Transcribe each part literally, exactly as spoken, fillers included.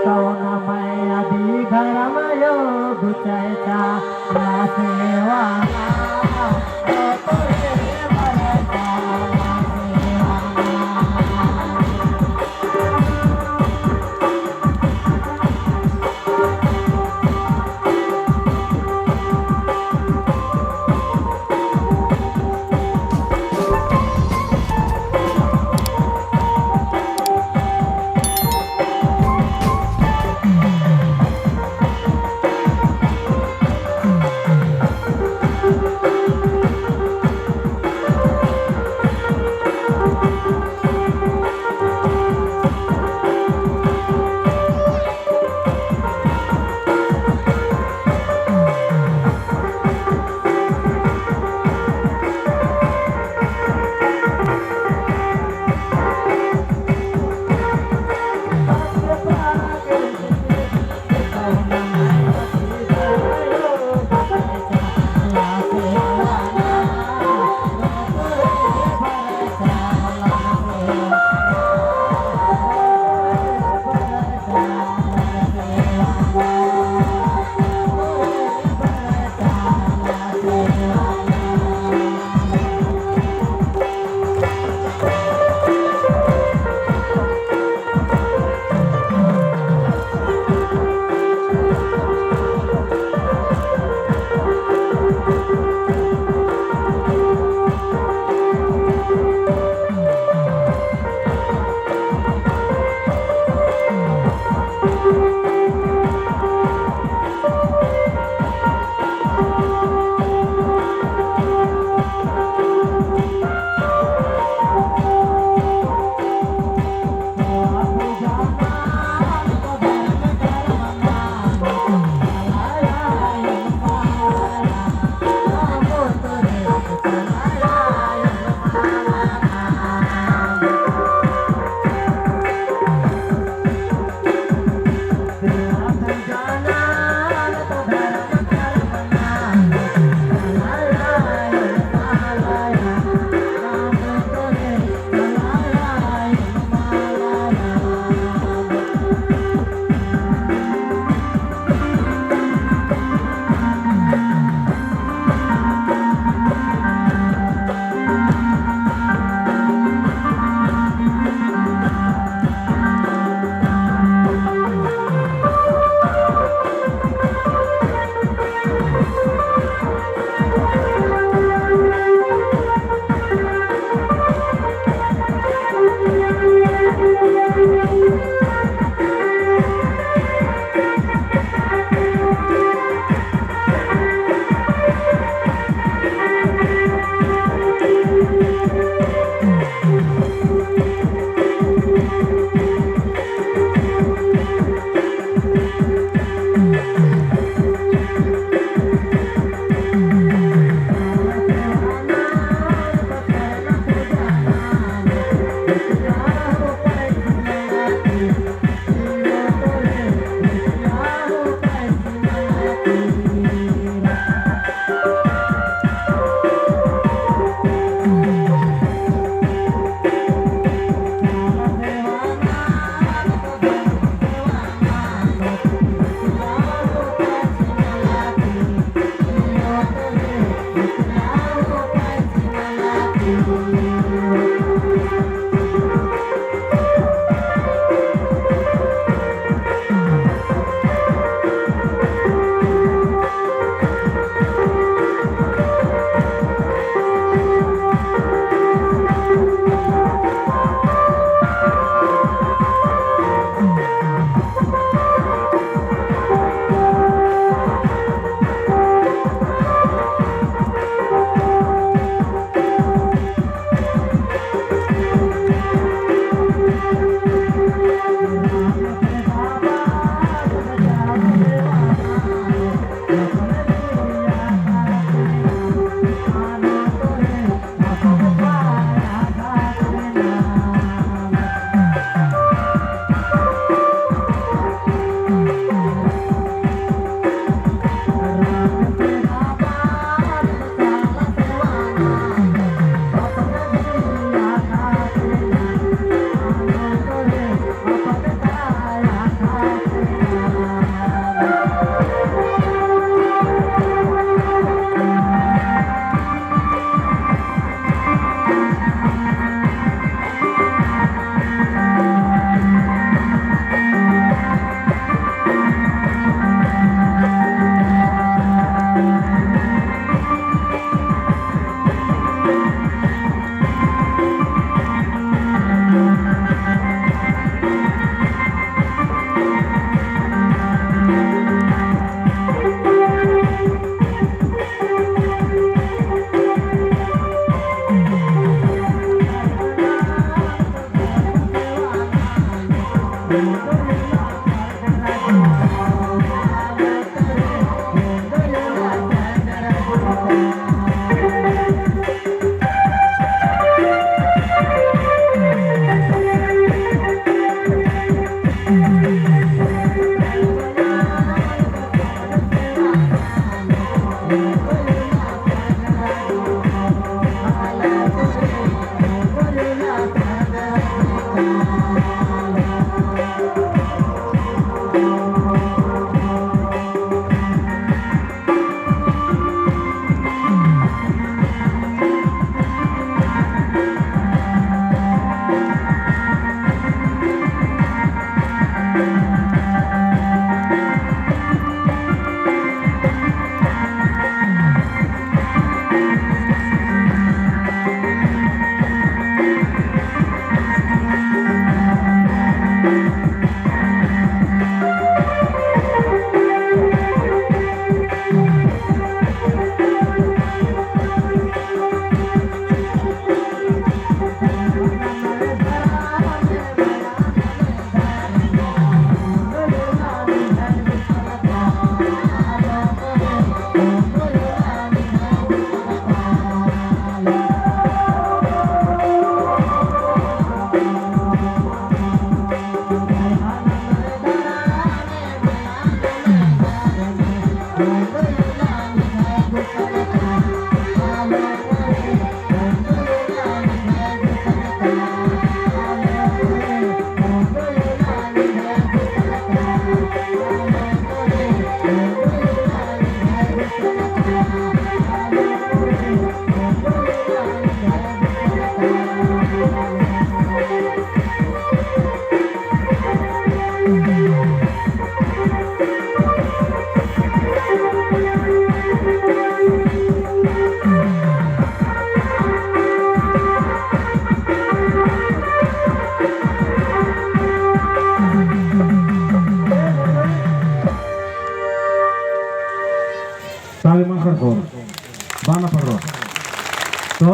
कौन मैं अभी घर में यो गुचैचा ना सेवा।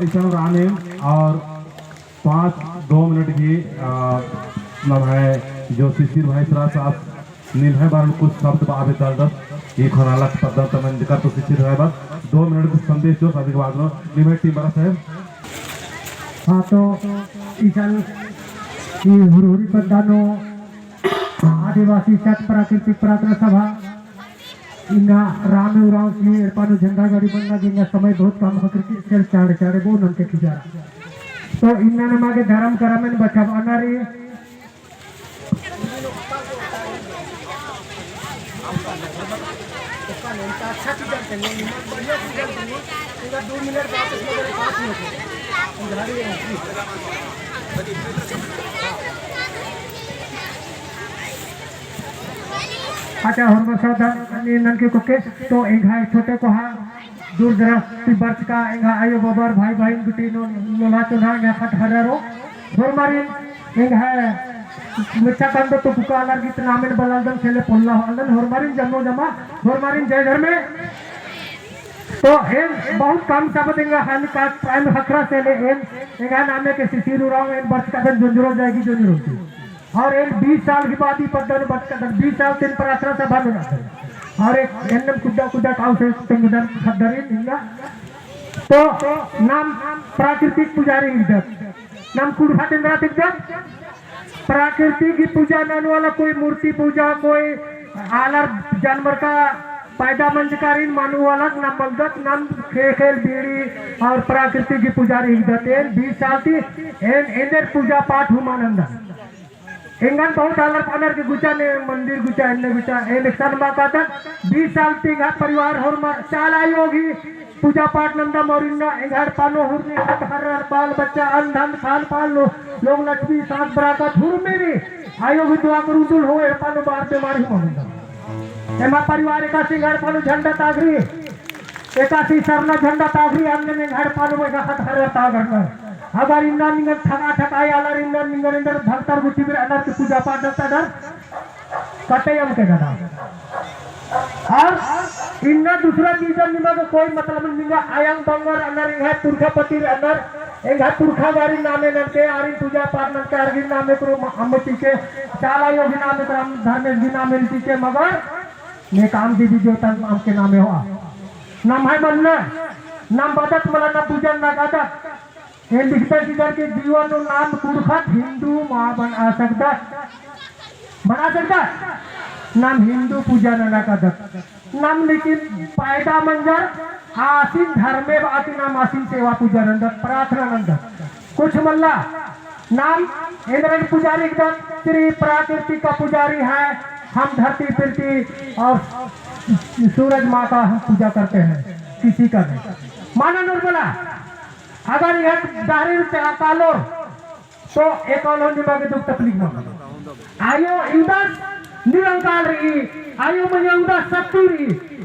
इसन रानी और पाँच, दो मिनट की, आ, नम्है जो शिशिर भाई सरा साहब निम्है बारन कुछ शब्द बआ बेद्दालदस, ई ख़ने अलग पद्दा तमन जिकर तो शिशिर भाई बस दो मिनट कुछ संदेश चिओस, अदिक बाद नू निम्है team बरा साहब। हाँ, तो इसन ई हुरहुरी पद्दा नू आदिवासी सत प्राकृतिक प्रार्थना सभा इन्ना राम उराँव की एड़पा नू झंडा गाड़ी मन्ना गे इन्ना समय बहुत कम ख़क्खरकी, चल चाड़े चाड़े बओन अन्ते खिजारा। तो इन्ना नमा गे धरम करम एन बछाबअना रई। अच्छा, होरमर सावधान ननके कोके, तो एंग्है छोटे कोहा दूर दराज ती बरचका एंग्है आयो बाबर भाई बहिन गुट्ठी नू नोला चोन्हा एंग्है ख़द्द ख़र्रारो होरमारिन एंग्है मिच्छा कंदो तो पुका आलर गही नामेन बलालदन सेले पोल्ला होआलदन होरमारिन जम्मो जमा होरमारिन जय धर्मे। तो एन बहुत कम शब्द एंगा हानि का time ख़क्खरा सेले एन एंग्है नामे के शिशिर उराँव एन बरचकादन जोंजरो जाएगी जोंजरो ती। और एन बीस साल की बाद ही पद्दा नू बरचकादन, बीस साल ती एन प्रार्थना सभा नू रअदन। और एक एन्नेम कुद्दा कुद्दा काऊ से तेंगदन ख़द्दरिन इन्ना। तो नाम प्राकृतिक पुजारी हिकदत। नाम कुँड़ुख़त एन्दरा हिकदत। प्राकृतिक ही पूजा ननू वाला कोई मूर्ति पूजा, कोई आलर जानवर का पैदा मंजकारिन मनु वाला नाम बलदत, नाम ख़ेख़ेल बीड़ी और प्राकृतिक ही पुजारी हिकदत। एन बीस साल ती एन एन्देर पूजा पाठ हूँ मल नन्दन। एंगन बहुत आलर पानर के गुचा ने मंदिर गुचा, एन्ने गुचा, एन एकसन मा कादन, बीस साल ती एंग्है परिवार होरमर चाला आयो गही पूजा पाठ नन्दम और इन्ना एंग्है एड़पा नू हुरमी ख़द्द ख़र्रर बाल बच्चा अन्न धन खान पान लो, लोग लक्ष्मी सास बरकत हुरमी रई, आयो गही दुआ करू दुल हो एड़पा नू बार बेमारी हूँ मल नन्दम। एम्है परिवार एकासे एंग्है एड़पा नू झंडा तागरी, एकासे सरना झंडा तागरी, अन्ने एंग्है एड़पा नू एका ख़द्द ख़र्रर तागरना। अगर इन्ना निंगन ठगा ठगाई आलर इन्ना निंगन एन्देर भगतर गुट्ठी बेर आलर के पूजा पाठ नत्ता डर कटे अमके गदा। और इन्ना दूसरा चीजन निमा के कोई मतलब निंगा अयंग बंगर रअनर एंग्है पुरखा पति रअनर एंग्है पुरखा गही नामे ननके आरिन पूजा पाठ ननके आर गही नामे करो अम्म टीके चाला आयो गही नामे करो अम्म धर्मेस गही नामे टीके मगर ने काम देवी देवता अमके नामे होआ। नम्है मन्ना नाम बअदत मला ना पूजन ना कादत। एन लिखदन कि इधर के जीवन नू नाम कुँड़ुख़त हिंदू मा बना सकदत। बना सकदत? नाम हिंदू पूजा नना कादत। नाम लेकिन पैदा मंजर आसिन धर्मे बाती नाम आसिन सेवा पूजा नन्दत, प्रार्थना नन्दत। कुछ मल्ला नाम एन्देर पुजारी हिकदत, श्री प्राकृतिक का पुजारी है, हम धरती पृथ्वी और सूरज माँ का हम पूजा करते हैं, किसी का नहीं। माना नोर मला अगर एक दारी रुपया कालोर, तो एकालो निमा गे दुख तकलीफ मनो। आयो इवंदस निरंकार रई, आयो मइय्याँ इवंदस शक्ति रई।